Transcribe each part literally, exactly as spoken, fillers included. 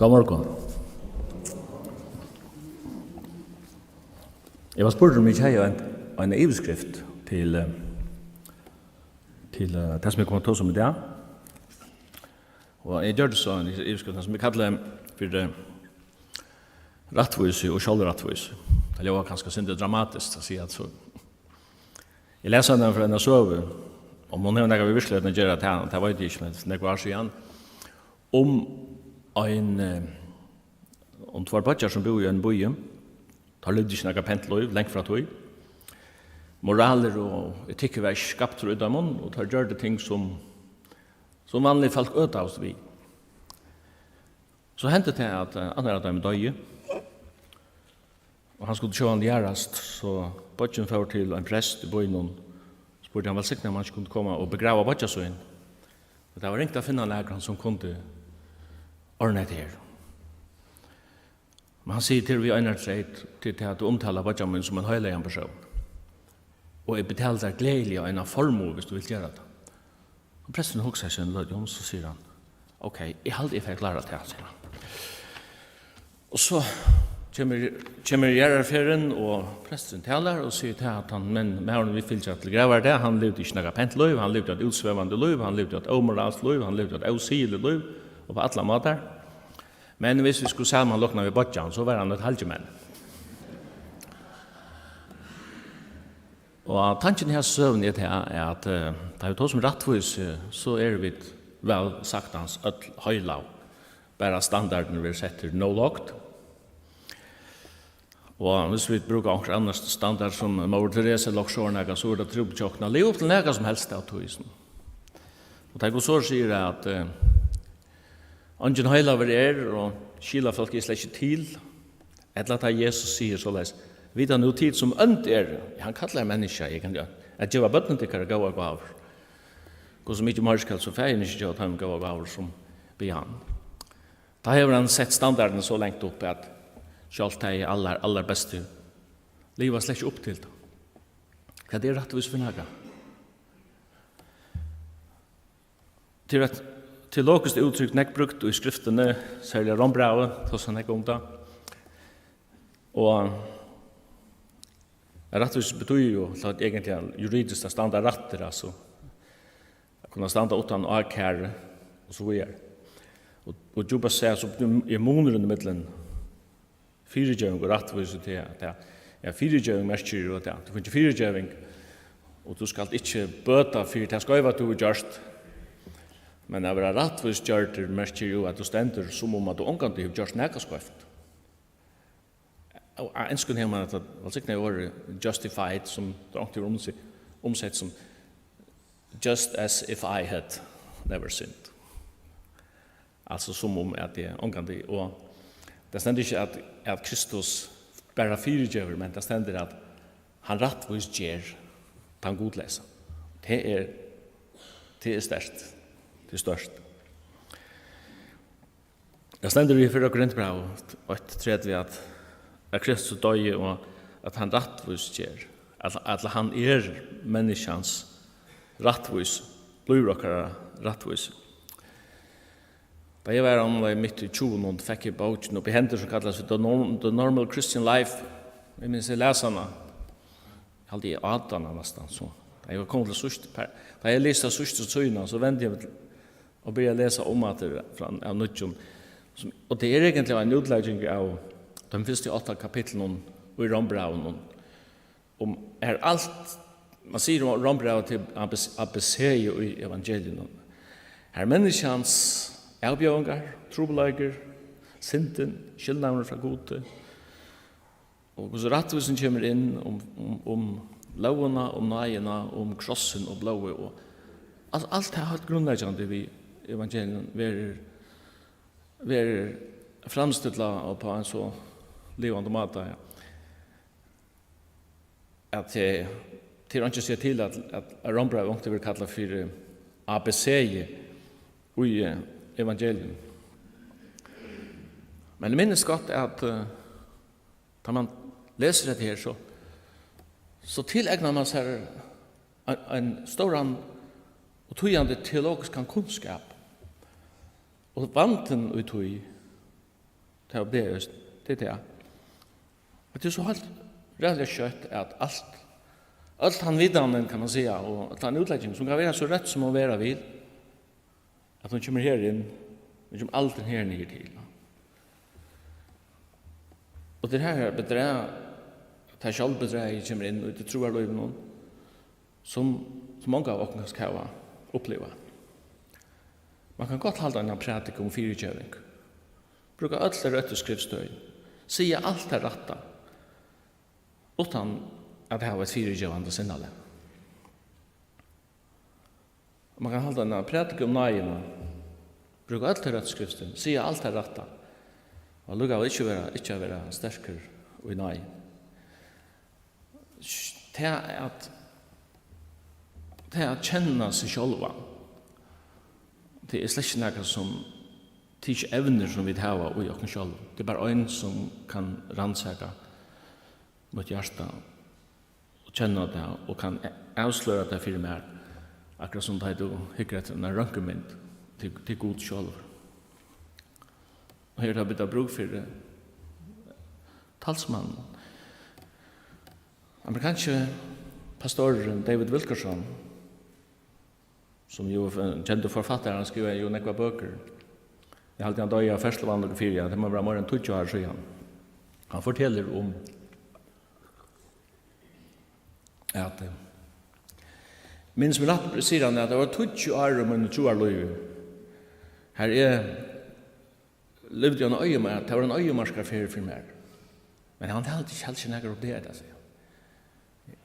Góðan morgun. Eg var spurdur, um eg ikki hevði ein, eina yvirskrift til, eh, til, eh, tað, sum eg kom at tosa um í dag. Og eg gjørdi so eina yvirskrift, sum eg kallaði fyri, eh, Rættvísi og sjálvrættvísi. Tað ljóðar kanska eitt sindur dramatiskt at siga tað so. Eg las hana frá eini søgu, um hon hevur nakað við virkiligheitina at gera, tað, tað veit eg ikki, men tað er nógv ár síðan, um ein, eh, um tveir beiggjar, sum búðu í einum býi. Teir livdu ikki nakað pent lív, langt frá tí. Moralur og etikkur var ikki skaptur í teimum, og teir gjørdu ting, sum, sum vanlig fólk øtaðust við. So hendi tað, at, eh, annar av teimum doyði, og hann skuldi sjálvandi jarðast, so beiggin fór til ein prest í býnum, spurdi hann velsigna, um hann ikki kundi koma og begrava beiggja sín. Og tað var ringt at finna nakran, sum kundi ordna hetta her. Men hann sigur, til við einari treyt, til tað, at tú umtalar beiggja mín sum ein heilagan persón. Og eg betali tær gleðiliga eina formúð, viss tú vilt gera tað. Og presturin hugsar seg eina løtu um, so sigur hann, ok, eg haldi, eg fari at klára tað, sigur hann. Og so kemur, kemur jarðarferðin, og presturin talar og sigur tað, at hann, men maðurin, vit fylgja til gravar, tað, hann livdi ikki nakað pent lív, hann livdi eitt útsvevandi lív, hann livdi eitt ómoralskt lív, hann livdi eitt ósiðiligt lív, og á allar mátar. Men viss vit skulu samanlokna við beiggjan, so var hann eitt halgimenni. Og tankin í hesi søguni er tað, at, eh, tá vit tosa um rættvísi, so eru vit væl saktans øll heilað, bara standardin verður settur nóg lágt. Og viss vit brúka onkur annar standard sum Móðir Teresa, Luxor, nakað, so er tað trupult hjá okkum at liva upp til nakað sum helst av tí, sum. Og tá Guds orð sigur, at, eh, eingin heilagur er, og skilafólk er slett ikki til, ella tá Jesus sigur soleiðis, vita nú tit sum ónd eru, ja, hann kallar menniskja, eg kann, ja, at geva børnum tykkara góðar gávur. Hvussu mikið meira skal so Faðirin ikki geva teimum góðar gávur, sum biðja hann? Tá hevur hann sett standardin so langt upp, at sjálvt tey allar, allarbestu liva slett ikki upp til tað. Hvat er rættvísi fyri nakað? Tað er eitt teologiskt úttrykk, nógv brúkt í skriftini, serliga Rómbrævið, tosar nógv um tað. Og rættvísi betýðir jo, so at eigentliga juridiskt at standa rættur, altso at kunna standa uttan ákæru og so víðari. Og, og djúpast sett, so er munurin millum fyrigeving og rættvísi tað, at, ja, fyrigeving merkir jo, at, ja, tú fært fyrigeving, og tú skalt ikki bøta fyri tað skeiva, tú hevur gjørt. Men at vera rættvísgjørdur merkir jo, at tú stendur, sum um at tú ongantíð hevur gjørt nakað skeivt. Á, á enskum hevur mann hetta vælsignaða orðið justified, sum tað onkuntíð er umsi-, umsett sum "Just as if I had never sinned." Altso, sum um at eg ongantíð, og tað stendur ikki, at, at Kristus bara fyrigevur, men tað stendur, at hann rættvísger tann gudleysa. Tað er, tað er sterkt. Tað er stórt. Tað stendur í fyrra Korintbrævi eitt tretivu, at, at Kristus doyði, og at hann rættvísger, at, at hann er menniskjans rættvís, blívur okkara rættvís. Tá eg var umleið mitt í tjúgunum, fekk eg bókin upp í hendur, sum kallast The Norm-, The Normal Christian Life. Eg minnist, eg las hana, haldi eg, átjan næstan, so. Tá eg var komin til síðstu par-, tá eg lesi ta síðstu síðuna, so vendi eg meg til og byrja at lesa umaftur frá, av nýggjum. Sum, og tað er eigentliga ein útlegging av teimum fyrstu átta kapitlunum í Rómbrævinum. Um, her alt, man sigur um Rómbrævið til A B C, A B C í evangeliunum. Her er menniskjans avbjóðingar, trupulleikar, syndin, skilnaðurin frá Gudi, og hvussu rættvísin kemur inn um, um, um lógina, um náðina, um krossin og blóðið, og alt, alt tað heilt grundleggjandi við evangelium verður, verður framstillað á, á ein so livandi máta, ja. At, eh, tað er einki at siga til, at, at Rómbrævið onkuntíð verður kallað fyri A B C í, eh, evangelium. Men eg minnist gott, at, eh, tá man lesur hetta her, so, so tilegnar man sær ein, ein stóran og týðandi teologiskan kunnskap. Og vandin í tí, Tað er, tað er tað. Hetta er so heilt ræðuliga skjótt, at alt, øll tann vitanin, kann man siga, og øll tann útlegging, sum kann vera so røtt, sum hon vera vil, at hon kemur her inn, hon kemur aldrin her niður til. Og tað er her, bedrag, tað sjálvbedragið kemur inn í tí trúarlívinum, sum, sum mong av okkum kanska hava upplivað. Man kann gott halda eina prædik um fyrigeving, brúka øll tey røttu skriftstøðini, siga alt tað rætta, uttan at hava eitt fyrigevandi sinnalag. Man kann halda eina prædik um náðina, brúka øll tey røttu skriftstøðini, siga alt tað rætta, og allíkavæl ikki vera, ikki at vera sterkur í náði. Tað at, tað at kenna seg sjálvan, tað er slett ikki nakað sum, tað er ikki evnir, sum vit hava í okkum sjálvum. Tað er bara ein, sum kann rannsaka mítt hjarta og kenna tað og kann avsløra tað fyri mær, akkurát sum tá ið tú hyggur eftir eini røntgenmynd, tað, tað er Gud sjálvur. Og her hava vit brúk fyri talsmann. Amerikanski pastorurin David Wilkerson, sum jú er kendur forfattari, hann skrivaði jú nógvar bøkur. Eg haldi, hann doyði av ferðsluvanlukku fyri, ja, tað má vera meira enn tíggju ár síðan. Hann fortelur um at, eh, minnist meg rætt, sigur hann, at tað var tíggju ár í mínum trúarlívi, har eg livdi í eini oyðimar-, tað var ein oyðimarkarferð fyri mær. Men hann helt ikki, helt ikki nakar update, altso.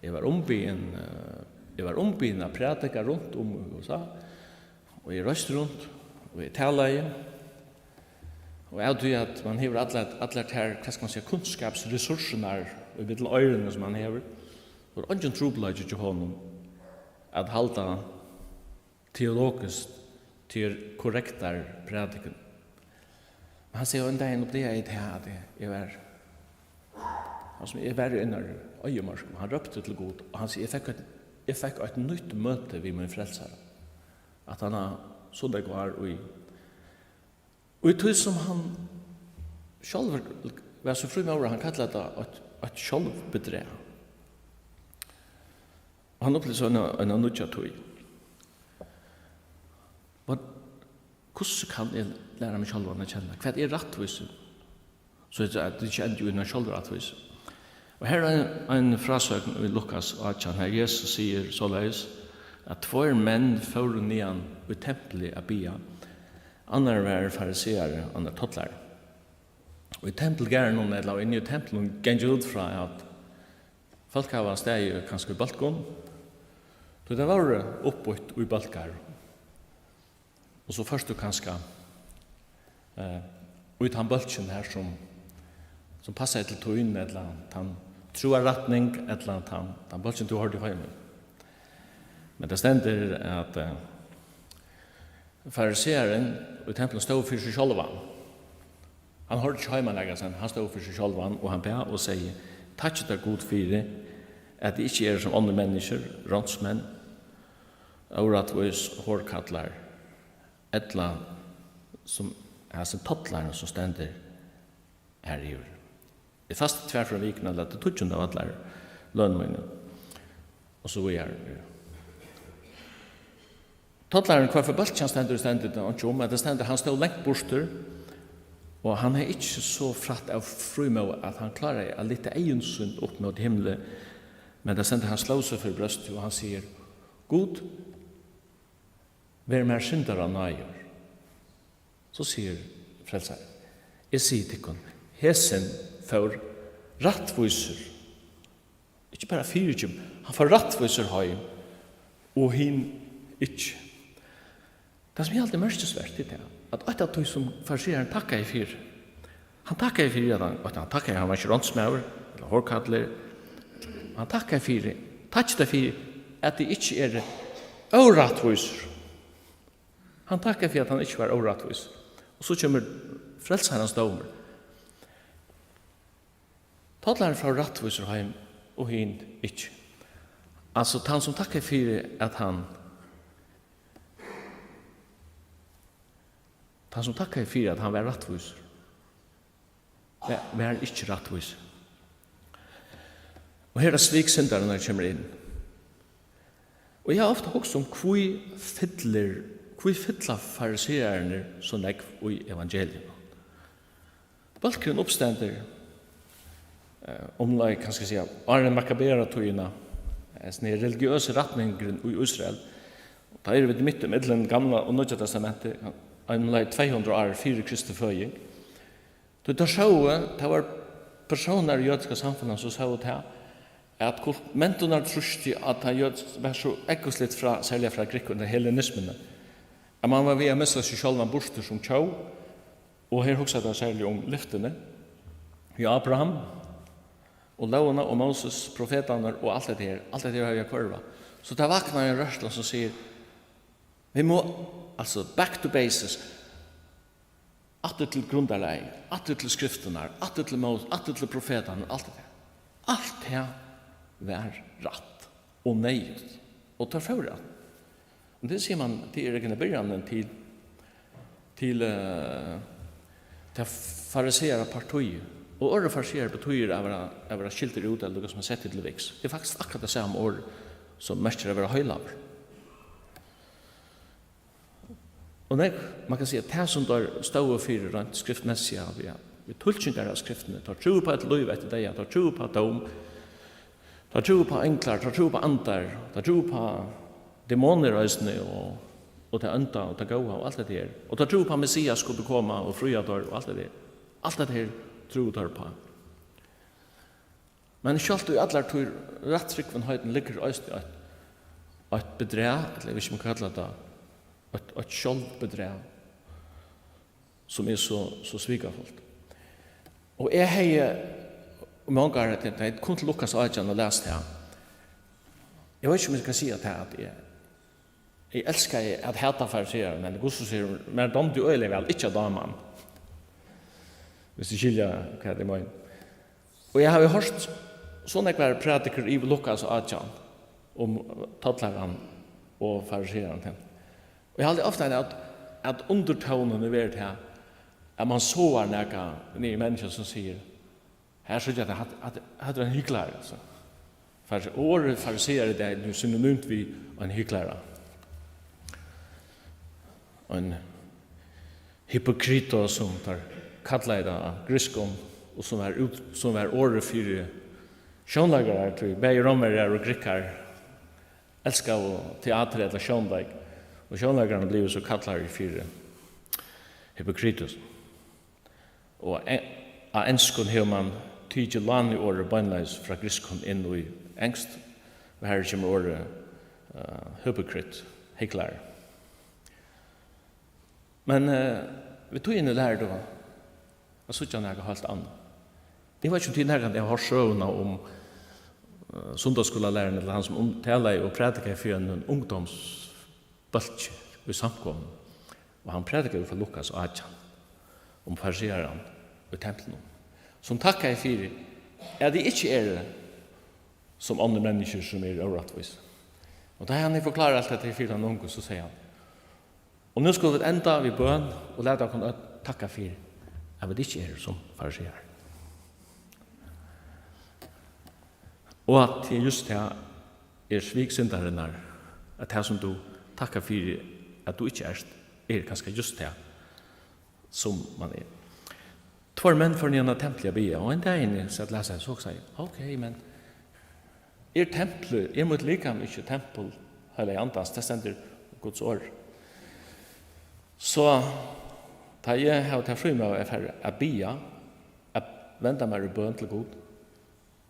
Eg var umbiðin, eh, eg var umbiðin at prædika runt um í U S A, og eg reist runt, og eg talaði, og av tí at man hevur allar, allar tær, hvat skal man siga, kunnskapsressourcurnar í millum oyruni, sum man hevur, so er eingin trupulleiki hjá honum at halda teologiskt til korrektar prædikin. Men hann sigur, ein dagin upplivaði eg tað, at eg, eg var, altso, eg var í einari oyðimørk, og hann rópti til Gud, og hann sigur, eg fekk eitt, eg fekk eitt nýtt møti við mín frelsara, at hann har so nógv ár í, í tí sum hann sjálvur var so frímóður, hann kallar tað eitt, eitt sjálvbedrag. Og hann upplivdi so eina, eina nýggja tíð. Men hvussu kann eg læra meg sjálvan at kenna? Hvat er rættvísi? So at tað ikki endar í eina sjálvrættvísi. Og her er ein, ein frásøgn í Lukas átjan, har Jesus sigur soleiðis, at tveir menn fóru niðan í templið at biðja. Annar var fariseari, annar tollari. Og í tempilgarðinum, ella inni í templinum, gangi eg út frá, at fólk hava staðið kanska í bólkum, tí tað vóru uppbýtt í bólkar. Og so fórt tú kanska, eh, í tann bólkin har, sum, sum passaði til tín, ella tann trúarrætning, ella tann, tann bólkin, tú hoyrdi heima í. Men tað stendur, at, eh, farisearin í templinum stóð fyri seg sjálvan. Hann hoyrdi ikki heima nakað, hann stóð fyri seg sjálvan, og hann bað og segði: Takki tær, Gud, fyri, at eg ikki eri sum onnur menniskju, ránsmenn, órættvís, hárkallar, ella sum hasin tollarin, sum stendur har yvir. Eg fasti tvær, fýra vikur, ella til tíggjunda av allari løn míni. Og so víðari. Tollarin, hvørfør bólki hann stendur, stendur tað einki um, at tað stendur, hann stóð langt burtur, og hann hevði ikki so frægt av frímóði, at hann kláraði at lyfta eygu síni upp móti himli, men tað stendur, hann sló seg fyri brjóstið, og hann sigur: Gud, ver mær syndara náðigur. So sigur Frelsarin: Eg sigi tykkum, hesin fór rættvísur, ikki bara fyrigivin, hann fór rættvísur heim, og hin ikki. Tað, sum eg haldi merkisvert, er tað, at eitt av tí, sum farisearin takkaði fyri, hann takkaði fyri, at hann, at hann takkaði, hann var ikki ránsmaður ella hárkallur, hann takkaði fyri, takk tær fyri, at eg ikki eri órættvísur. Hann takkar fyri, at hann ikki var órættvísur. Og so kemur Frelsarans dómur. Tollarin fór rættvísur heim, og hin ikki. Altso, tann sum takkar fyri, at hann, tann sum takkar fyri, at hann var rættvísur, var, var ikki rættvís. Og her er svik syndarinnar kemur inn. Og eg havi ofta hugsað um, hví fyllir, hví fylla fariseararnir so nógv í evangelium? Bólkurin uppstendur, eh, umleið, kann eg siga, áðrenn Makkabearatíðina, hesin her religiøsi rætningurin í Ísrael. Tá eru vit mitt ímillum Gamla og Nýggja Testamentið, umleið tvey hundrað ár fyri Kristi føðing. Tí teir sóu, tað var persónar í jødiska samfelagnum, sum sóu tað, at kult-, mentanartrýstið á tað jødiska var so ógvusligt frá, serliga frá grikkum, tað hellenismuni, at mann var við at missa seg sjálvan burtur sum tjóð, og her hugsar tað serliga um lyftini, við Abraham, og lógina, og Moses, profetarnar, og alt hetta her, alt hetta her høvdu at hvørva. So tað vaknar ein rørsla sum sigur, vit mugu, altso, back to basics, aftur til grundarlagið, aftur til skriftirnar, aftur til Mós-, aftur til profetarnar, alt tað. Alt tað var rætt og neyðugt, og teir fóru at. Og tað sigur mann, tað er ikki byrjanin til, til, eh, tað farisearapartíið. Og orðið fariseari betýðir at vera, at vera skiltur út, ella líka sum sett til viks. Tað er faktiskt akkurát tað sama orð sum merkir at vera heilagur. Og nógv, mann kann siga, tað sum teir stóðu fyri reint skriftmessigt, ja, við tulkingar av skriftini, teir trúðu upp á eitt lív eftir deyða, teir trúðu upp á dóm, teir trúðu upp á einglar, teir trúðu upp á andar, teir trúðu upp á demonir eisini, og, og tað ónda og tað góða og alt hetta her. Og teir trúðu upp á Messias skuldi koma og fría teir og alt hetta her. Alt hetta her trúðu teir upp á. Men sjálvt í allar tíð rætttrúgvin heitin liggur eisini eitt, eitt bedrag, ella eg veit ikki, um man kallar tað, eitt, eitt sjálvbedrag, sum er so, so svikafult. Og eg hevði, um ongar, tá eg kom til Lukas átjan og las tað, eg veit ikki, um eg skal siga tað, at eg, eg elskaði at hata farisearar, men Gud sigur, mær dámdi øgiliga væl ikki at dáma hann. Viss tit skilja, hvat eg meini. Og eg havi hoyrt so nógvar prædikur yvir Lukas átjan um tollaran og farisearan. Og eg haldi ofta, at, at undirtónin er verið her, at mann sáar nakað niður í menniskjað, sum sigur, her síggja tey, at, at, at hatta er ein hyklari, altso. Far-, orðið fariseari í dag er synonymt við ein hyklara. Ein hypokritos, sum teir kallaðu tað á grikskum, og sum var út-, sum var orðið fyri sjónleikarar, tí bæði Rómverjar og Grikkar elskaðu teatur ella sjónleik, og sjónleikararnir blivu so kallaðir fyri hypokritos. Og e-, á enskum hevur mann tikið lániorðið beinleiðis frá grikskum inn í enskt, og har kemur orðið, eh, hypocrite, hyklari. Men, eh, við tíðini lærir tú at síggja nakað heilt annað. Eg veit ikki, um tit nakrantíð hava hoyrt søguna um, eh, sunnudagsskúlalæraran, ella hann sum um-, talaði og prædikaði fyri einum ungdómsbólki í samkomuni. Og hann prædikaði frá Lukas átjan um farisearan í templinum, sum takkaði fyri, at eg ikki eri sum onnur menniskju, sum eru órættvís. Og tá hann hevði forklárað alt hetta fyri teimum ungu, so segði hann, og nú skulu vit enda við bøn og lata okkum øll takka fyri, at vit ikki eru sum farisearar. Og at tað er júst tað er svik syndarinnar, at tað sum tú takkar fyri, at tú ikki ert, er kanska júst tað, sum mann er. Tveir menn fóru niðan á templið at biðja, og ein dagin eg sat og las hetta, so hugsaði eg, ok, men er templið, er mítt likam ikki tempul Heilaga Andans? Tað stendur í Guds orð. So, tá eg havi tað frímóð at fara at biðja, at venda mær í bøn til Gud,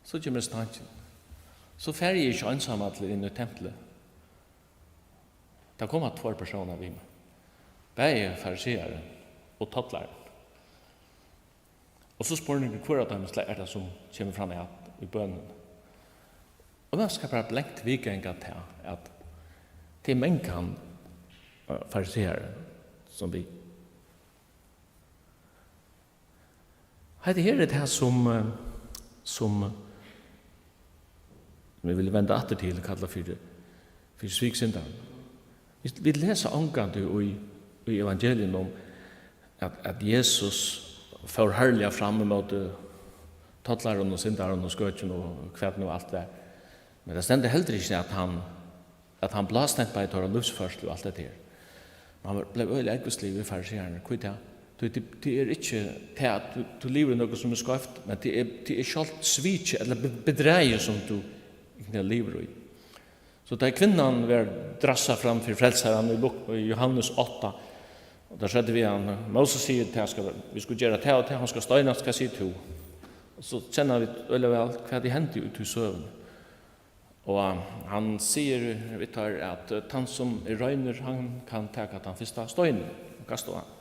so kemur hesin tankin. So fari eg ikki einsamallur inn í templið. Tað koma tveir persónar við mær. Bæði farisearin og tollarin. Og so spurningur, hvør av teimum sle-, er tað, sum kemur fram at í bønini? Og man skal bara blankt viðganga tað, at tað er mangan, eh, farisearar, sum við. Hetta her er tað, sum, eh, sum, sum eg vil venda aftur til, kalla fyri, fyri svik syndarinnar. Vit, vit lesa ongantíð í, í evangelium um, at, at Jesus fór harðliga fram ímóti tollarum og syndarum og skøkjum og hvat nú alt var. Men tað stendur heldur ikki, at hann, at hann blástempaði teirra lívsførslu og alt hetta her. Men hann var, bleiv øgiliga ógvusligur við fariseararnar. Hví tað? Tí tað, tað er ikki tað, at tú, tú livir í nøkrum, sum er skeivt, men tað er, tað er sjálvt svikið ella be-, bedragið, sum tú livir í. So tá kvinnan var drassað fram fyri Frelsaran í Luk-, í Jóhannes átta, og teir søgdu við hann: Móses sigur, tað skal, vit skulu gera tað og tað, hon skal steinast, hvat sigur tú? Og so kenna vit øgiliga væl, hvat ið hendi í tí søguni. Og hann sigur við teir, at, eh, tann sum er reinur, hann kann taka tann fyrsta steinin og kasta á hann.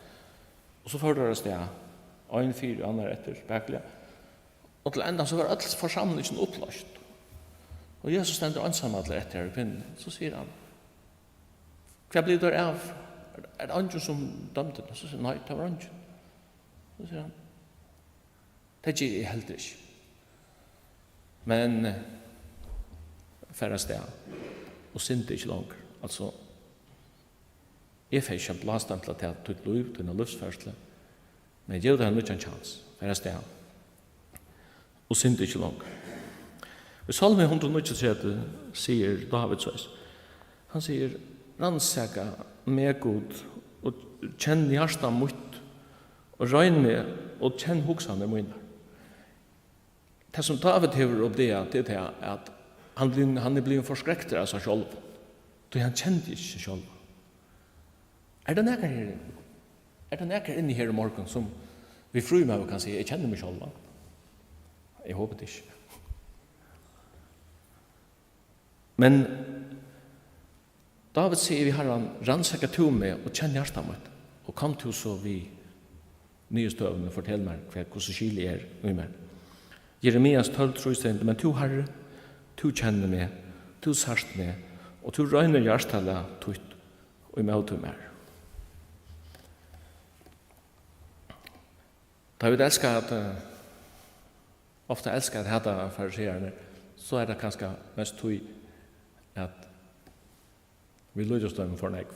Og so fóru teir avstað, ein fyri og annar eftir, spakuliga. Og til endan so var øll forsamlingin upployst. Og Jesus stendur einsamallur eftir har við kvinnuni. So sigur hann: Hvat blivu teir av? Er, er tað eingin sum dømdi teg? So sigur hann: Nei, tað var eingin. So sigur hann: Tað geri eg heldur ikki. Men, eh, far avstað og synd ikki longur. Altso, eg fari ikki at blástempla tað, títt lív, tína lívsførslu, men eg gevi tær ein nýggjan kjans. Far avstað og synd ikki longur. Í Sálmi hundrað og níggjuogtretivu sigur Dávid soleiðis. Hann sigur: Rannsaka meg, Gud, og kenn hjarta mítt, og royn meg, og kenn hugsanir mínar. Tað, sum Dávid hevur uppdagað, tað er tað, at hann blivin, hann er blivin forskrektur av sær sjálvum, tí hann kendi ikki seg sjálvan. Er tað nakar her, er tað nakar inni her í morgun, sum við fríum huga kann siga: Eg kenni meg sjálvan? Eg hopi tað ikki. Men Dávid sigur við Harran: Rannsaka tú meg og kenn hjarta mítt, og kom tú so við niðurstøðuni, fortel mær, hvat, hvussu skilið er í mær. Jeremias tólv trý stendur: Men tú, Harri, tú kennir meg, tú sært meg, og tú roynir hjartalag títt ímóti mær. Tá vit elska at, eh, ofta elska at hata fariseararnar, so er tað kanska mest tí, at vit líkjast teimum for nógv.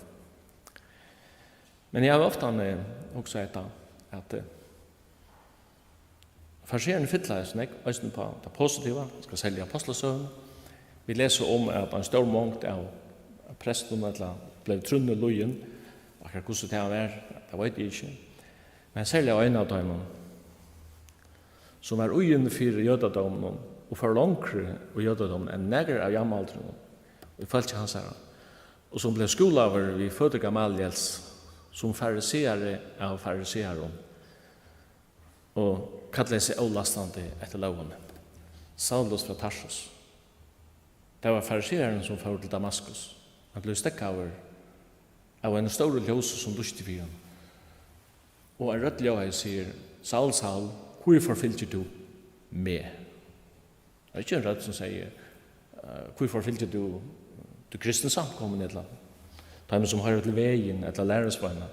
Men eg havi ofta, eh, hugsað hetta, at, eh, fariseararnir fylla so nógv, eisini upp á tað positiva, skal selja Apostlasøguna. Vit lesa um, at ein stór mongd av prestum ella bleiv trúnni lýðin, akkurát hvussu tað var, tað veit eg ikki. Men serliga ein av teimum, sum var íðin fyri jødadóminum og fór longri í jødadóminum enn nakar av javnaldrinum í fólki hansara, og sum bleiv skúlaður við føtur Gamaliels sum fariseari av farisearum, og kallaði seg ólastandi eftir lógini, Saulus frá Tarsus. Tað var farisearin, sum fór til Damaskus. Hann bleiv steðgaður av einum stórum ljósi, sum lýsti fyri honum. Og ein rødd ljóðaði, sigur: Saul, Saul, hví forfylgir tú meg? Tað er ikki ein rødd, sum segði, eh, hví forfylgir tú, tú kristin samkomuni, ella teimum, sum hoyra til vegin, ella lærisveinar?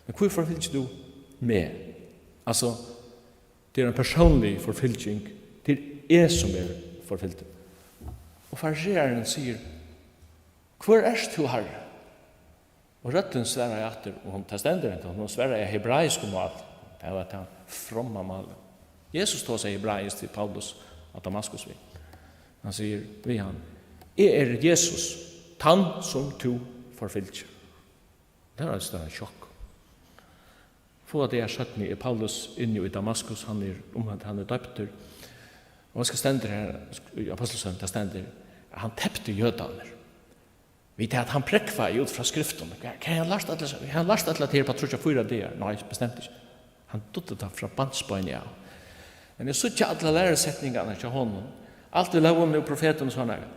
Men hví forfylgir tú meg? Altso, tað er ein persónlig forfylging. Tað er eg, sum er forfylgdur. Og farisearin sigur: Hvør ert tú, Harri? Og røddin svaraði aftur, og hon, tað stendur hetta, hon svaraði á hebraiskum mál. Tað var tað fromma málið. Jesus tosaði hebraiskt við Paulus á Damaskusveg. Hann sigur við hann: Eg eri Jesus, tann sum tú forfylgir. Tað var eitt større sjokk. Fáar dagar seinni er Paulus inni í Damaskus, hann er um, hann er døptur. Og hann skal stendur her, í Apostlasøguni, tað stendur, at hann tepti jødarnar. Við tað, at hann prógvaði út frá skriftum. Hvar, hvar hevði hann lært alt hetta, hevði hann lært alt hetta her á tríggjar, fýra dagar? Nei, bestemt ikki. Hann dugdi tað frá barnsbeini av. Men eg síggi allar lærusetningarnar hjá honum. Alt við lógum og profetum og sovorðið.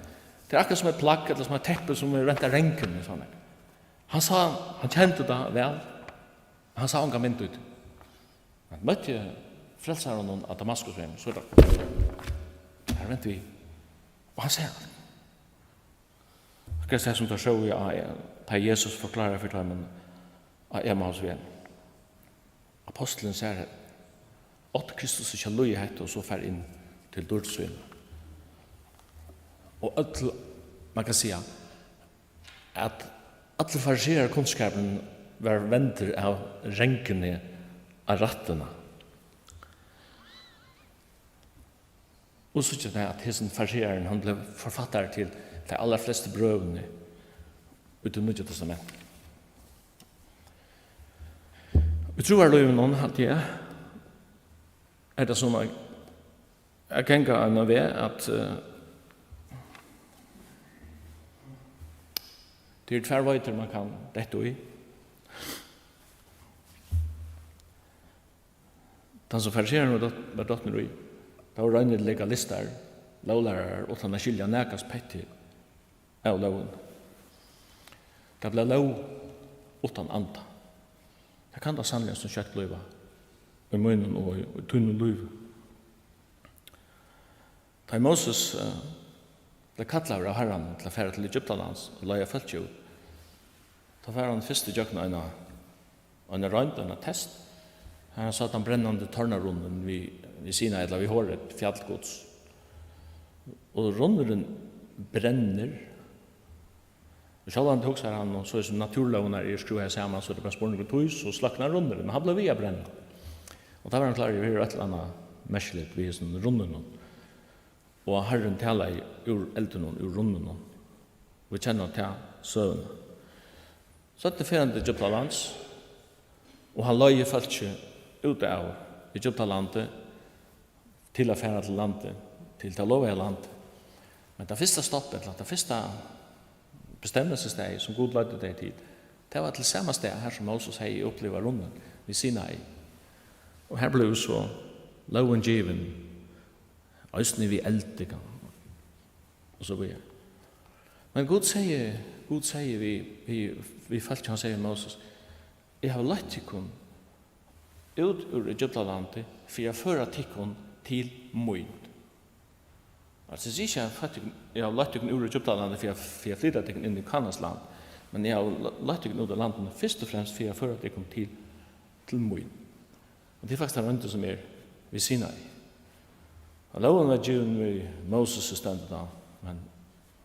Tað er akkurát sum eitt plagg, ella sum eitt teppi, sum er rent av rangum og sovorðið. Hann sá, hann kendi tað væl. Hann sá ongan vind í tí. Hann møtti frelsaranum á Damaskusvegnum, so er tað, har ventu við. Og hann sær hann. Akkurát tað, sum teir sóu á, tá Jesus forklárar fyri teimum á Emmausvegnum. Apostlurin sær, átti Kristus ikki at liðið hetta og so farið inn til dýrd sína? Og øll, man kann siga, at allur farisearakunnskapurin var vendur av ranguni á rættina. Og síggja tað, at hesin farisearin, hann bleiv forfattari til tey allarflestu brøvini í tí Nýggja Testamenti. Í trúarlívinum, haldi eg, er tað sum at, at ganga ein veg, at, eh, tað eru tvær veitur, man kann detta í. Tann, sum farisearin var dott-, var dottin í, tað vóru reinir legalistar, lóglærarar, uttan at skilja nakað petti av lógini. Tað bleiv lóg uttan anda. Tað kann tað sanniliga sum skjótt blíva í mínum og í, í tínum lívi. Tá ið Moses, eh, bleiv kallaður av Harranum til at fara til Egyptalands og leiða fólkið út, tá fór hann fyrst ígjøgnum eina, eina roynd, eina test. Har hann sá tann brennandi tornarunnin við, við Sinai, ella við Horeb, fjall Guds. Og runnurin brennir. Og sjálvandi hugsar hann, og so sum náttúrulógirnar eru skrúvaðar saman, so er tað bara spurningur um tíð, so sløknar runnurin, men hann bleiv við at brenna. Og tá var hann klárur yvir, her er eitt ella annað merkiligt við hesum runninum. Og Harrin talaði úr eldinum, úr runninum. Vit kenna ta søguna. Seinni fer hann til Egyptalands, og hann leiðir fólkið út av Egyptalandi til at fara til landið, til tað lovaða landið. Men tað fyrsta stoppið, ella tað fyrsta bestemmisstaðið, sum Gud leiddi tey til, tað var til sama stað, har sum Moses hevði upplivað runnin við Sinai. Og har bleiv so lógin givin, eisini við eldi, og so víðari. Men Gud segði, Gud segði við, við, við fólkið, hann segði við Moses: "Eg havi leitt tykkum út úr Egyptalandi fyri at føra tykkum til mín." Altso, eg sigi ikki, at fólk, eg havi leitt tykkum úr Egyptalandi fyri at, fyri at flyta tykkum inn í Kanans land, men eg havi le-, leitt tykkum út av landinum fyrst og fremst fyri at føra tykkum til, til mín. Og tað er faktiskt tann royndin, sum er við Sinai. Og lógin var givin við Moses, stendur tað, men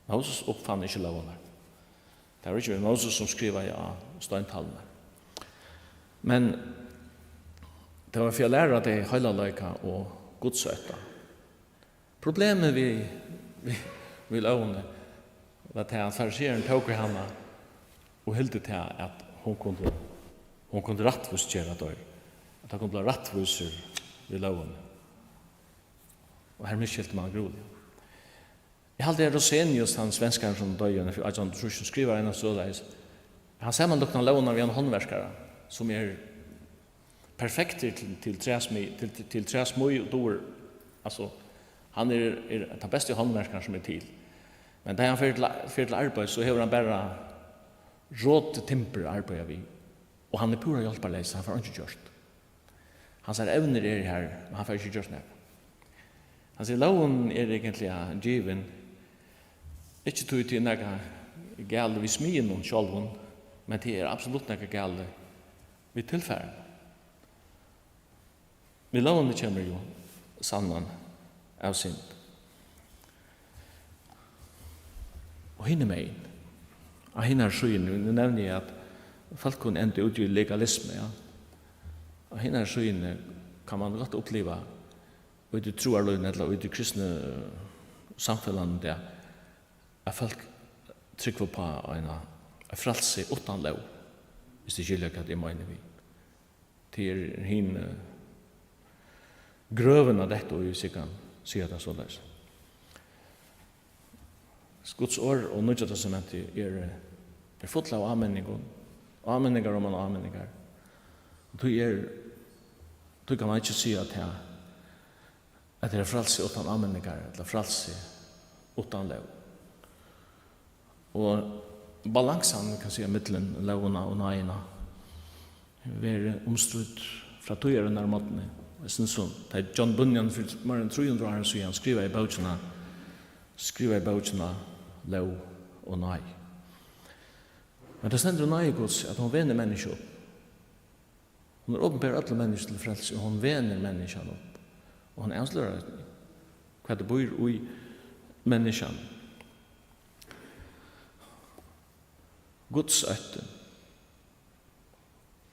Moses uppfann ikki lógirnar. Tað var ikki Moses, sum skrivaði á steintalvurnar. Men tað var fyri at læra tey heilagleika og gudsótta. Problemið við, við, við lógini var tað, at fariseararnir tóku hana og hildu tað, at hon kundi, hon kundi rættvísgera teir, at teir kundu blíva rættvísir við lógini. Og her misskilti man grúiliga. Eg haldi, at Rosenius, tann svenskarin, sum doyði fyri átjan hundrað og trýss, skrivar eina soleiðis: "Hann samanlíknar lógina við ein handverkara, sum er perfektur til, til træsmi-, til, til, til træsmíð og dugir, altso, hann er, er tann besti handverkarin, sum er til. Men tá hann fer til, fer til arbeiðis, so hevur hann bara rotið timbur at arbeiða við, og hann er púra hjálparleysur, hann fær einki gjørt. Hansara evnir eru har, men hann fær ikki gjørt nakað." Hann sigur, lógin er eigentliga givin, ikki tí tað er nakað galið við smiðinum sjálvum, men tað er absolutt nakað galið við tilfarinum. Við lógini kemur jú sannan av synd. Og hinumegin, á hinari síðuni, nú nevni eg, at fólk kunnu enda út í legalismu, ja. Á hinari síðuni kann man gott uppliva, í tí trúarlívinum ella í tí kristnu samfelagnum í dag, at fólk trúgva upp á eina, eitt frælsi uttan lóg, viss tit skilja, hvat eg meini við. Tað er hin, eh, grøvin at detta í, viss eg kann siga tað soleiðis. Guds orð og Nýggja Testamentið er, er full av áminningum, áminningar oman á áminningar. Og tí er, tí kann man ikki siga, at tað, at tað er frælsi uttan áminningar, ella frælsi uttan lóg. Og balansan, kann siga, millum lógina og náðina verið umstrídd frá tíðarinnar morgni. Eg synist, sum tá John Bunyan fyri meira enn trý hundrað árum síðan skrivaði bókina, skrivaði bókina Lóg og náði. Men tað stendur í náði Guds, at hon venur menniskju upp. Hon er opinber øllum menniskjum til frelsi, og hon venur menniskjan upp. Og hon avslørar, hvat tað býr í menniskjanum. Gudsóttin.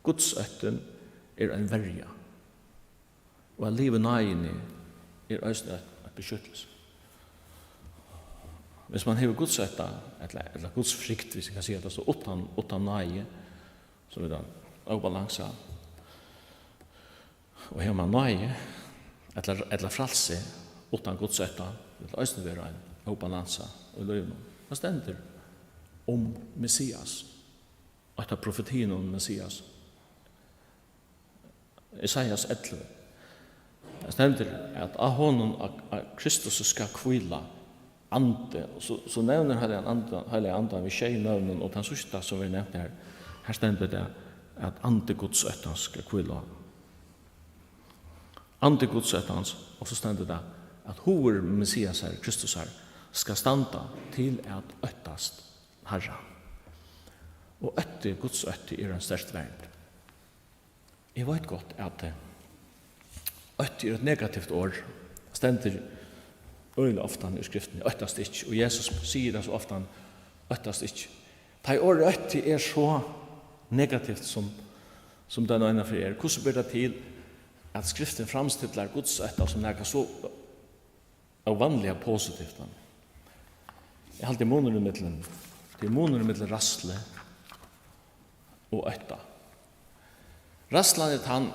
Gudsóttin er ein verja. Og at liva í náðini er eisini eitt, beskyttelse. Hvis man hevur gudsótta, ella, ella gudsfrykt, hvis man kann siga tað so, uttan, uttan náði, so er tað óbalansað. Og hevur man náði, ella, ella frælsi, uttan gudsótta, vil tað eisini vera ein óbalansa í lívinum. Tað stendur um Messias, eitt av profetiunum um Messias. Esaias ellivu. Tað stendur, at á honum, á, á Kristus, skal hvíla andi. Og so, so nevnir Heilagan Anda, Heilaga Andan við sjey nøvnum, og tann síðsta, sum verður nevnt her, her stendur tað, at andi gudsóttans skal hvíla á. Andi gudsóttans, og so stendur tað, at hugur Messiasar, Kristusar, skal standa til at óttast Harran. Og ótti, gudsótti, er ein sterk vernd. Eg veit gott, at, eh, ótti er eitt negativt orð. Stendur øgiliga ofta í Skriftini, "Óttast ikki", og Jesus sigur tað so ofta, "Óttast ikki." Tá ið orðið ótti er so negativt, sum, sum tað einaferð er, hvussu ber tað til, at Skriftin framstillar gudsótta sum nakað so óvanliga positivt, ha? Eg haldi, munurin millum, tað er munurin millum ræðslu og ótta. Ræðslan er tann,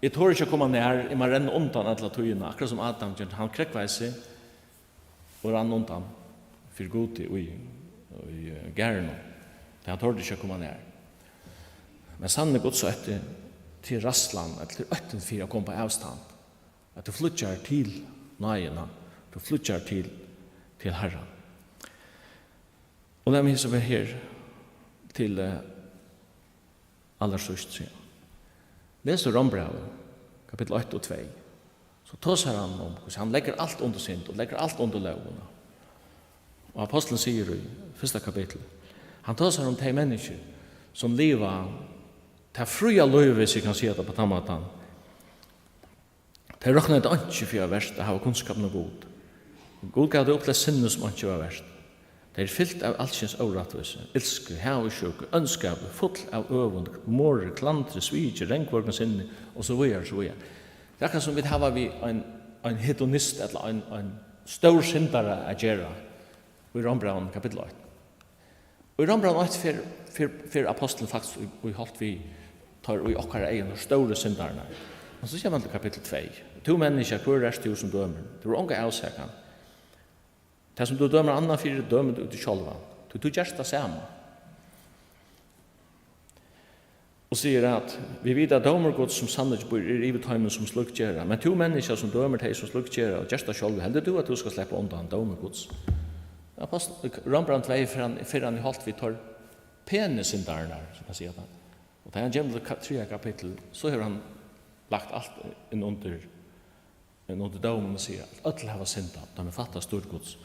eg tori ikki at koma nær, eg má renna undan alla tíðina, akkurát sum Adam gjørdi, hann krógvaði seg og rann undan fyri Gudi í, í, eh, garðinum, tí hann tordi ikki at koma nær. Men sannur gudsótti, tað er ræðslan, ella tað er óttin fyri at koma upp á avstand. At tú flýggjar til náðina, tú flýggjar til, til Harran. Og lat meg so vera her til, eh, allarsíðst, siga. Les tú Rómbrævið, kapittul eitt og tvey, so tosar hann um, hvussu hann leggur alt undir synd og leggur alt undir lógina. Og apostlen sigur í fyrsta kapittul, hann tosar um tey menniskju, sum liva tað fría lívið, hvis eg kann siga tað á tann mátan. Tey rokna tað einki fyri at vera vert at hava kunnskapin um Gud. Gud gav tey uppleyst sinni, sum einki var vert. Tey eru fylt av alskyns órættvísi, ilsku, havisjúku, óndskapi, full av øvund, morði, klandri, sviki, rangvørgum sinni, og so víðari, so víðari. Tað er akkurát sum vit hava við ein, ein hedonist ella ein, ein stór syndara at gera í Rómbrævinum kapittul eitt. Í Rómbrævinum eitt fer, fer, fer apostlen faktiskt í, í holt við teir í okkara eygum, teir stóru syndararnar. Og so kemur hann til kapittul tvey. Tú menniskja, hvør ert tú, sum dømir? Tú hevur onga avsakan. Tað, sum tú dømir annan fyri, dømir tú teg sjálvan, tí tú gert tað sama. Og sigur at, vit vita, at dómur Guds, sum sannleiki býr, er yvir teimum, sum slíkt gera. Men tú, menniskja, sum dømir tey, sum slíkt gera, og gert tað sjálv, heldur tú, at tú skal sleppa undan dómi Guds? Apostl-, Rómbrævinum tvey fer hann, fer hann í holt við teir penu syndararnar, sum man sigur tað. Og tá hann kemur til ka-, triðja kapittul, so hevur hann lagt alt inn undir, inn undir dómin og sigur, at øll hava syndað, tá men fattast styrk Guds.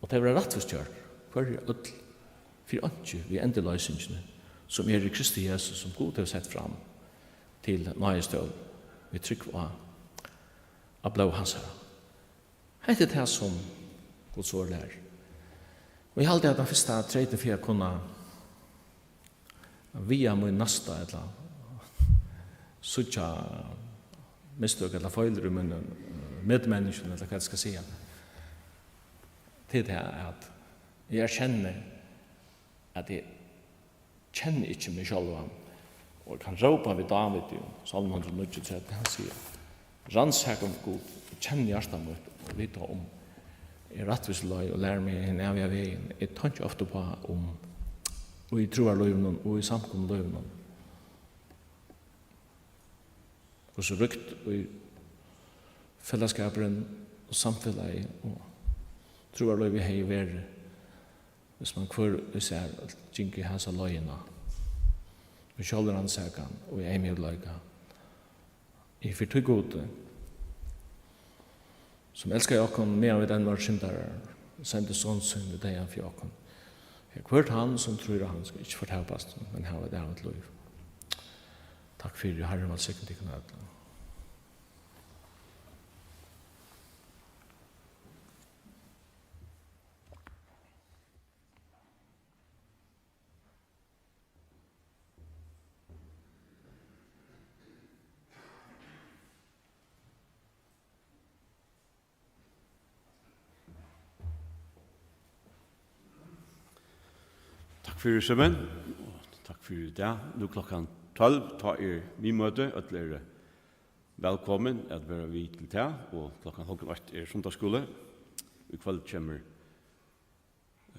Og tey verða rættvísgjørd, hvørji øll, fyri einki við endurloysingini, sum er í Kristi Jesu, sum Gud hevur sett fram til náðistól, við trúgv á, á blóð hansara. Hetta er tað, sum Guds orð lærir. Og eg haldi, at tann fyrsta treytin fyri at kunna viga mín næsta, ella síggja mistøk ella feilir í mínum, eh, medmenniskjum, ella hvat eg skal siga, tað er tað, at eg erkenni, at eg kenni ikki meg sjálvan, og kann rópa við Dávid í Sálm hundrað og níggjuogtretivu, hann sigur, "Rannsaka meg, Gud, og kenn hjarta mítt, og vita um eg rættvísu leið, og lær meg hin æviga vegin." Eg tenki ofta uppá um í trúarlívinum og í samkomulívinum, hvussu ríkt í felagsskapurin og samfelagið og trúarlívið hevði verið, hvis man hvør í sær gingu hasa leiðina, í sjálvrannsakan og í eyðmjúkleika. Eg fyri tí Gudi, sum elskaði okkum, meðan vit enn vóru syndarar, sendi Son sín í deyðan fyri okkum. Hvørt hann, sum trýr á hann, skal ikki fortapast, men hava eitt ævigt lív. Takk fyri, Harrin vælsigni tykkum øll. Fyri seg, men, og takk fyri í dag. Nú klokkan tólv, tá er miðmøti. Øll eru vælkomin at vera við til tað, og klokkan hálvgum eitt er sunnudagsskúli. Í kvøld kemur,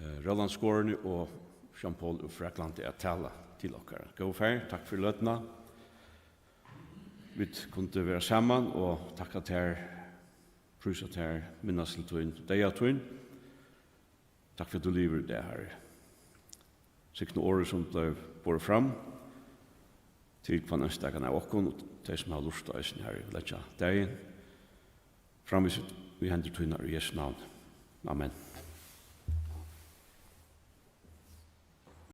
eh, Rólandsskorini og Jean-Paul úr Fraklandi at tala til okkara. Góða ferð, takk fyri løtuna. Vit kundu vera saman og takka tær, prísa tær, minnast til tín deyða tín. Takk fyri, at tú livir í dag, Harri. Signa orðið, sum bleiv borið fram til hvønn einstakan av okkum, og tey, sum hava lurtað eisini, Harri, leggja dagin fram í sitt, í hendur tínar, í Jesu navni. Amen.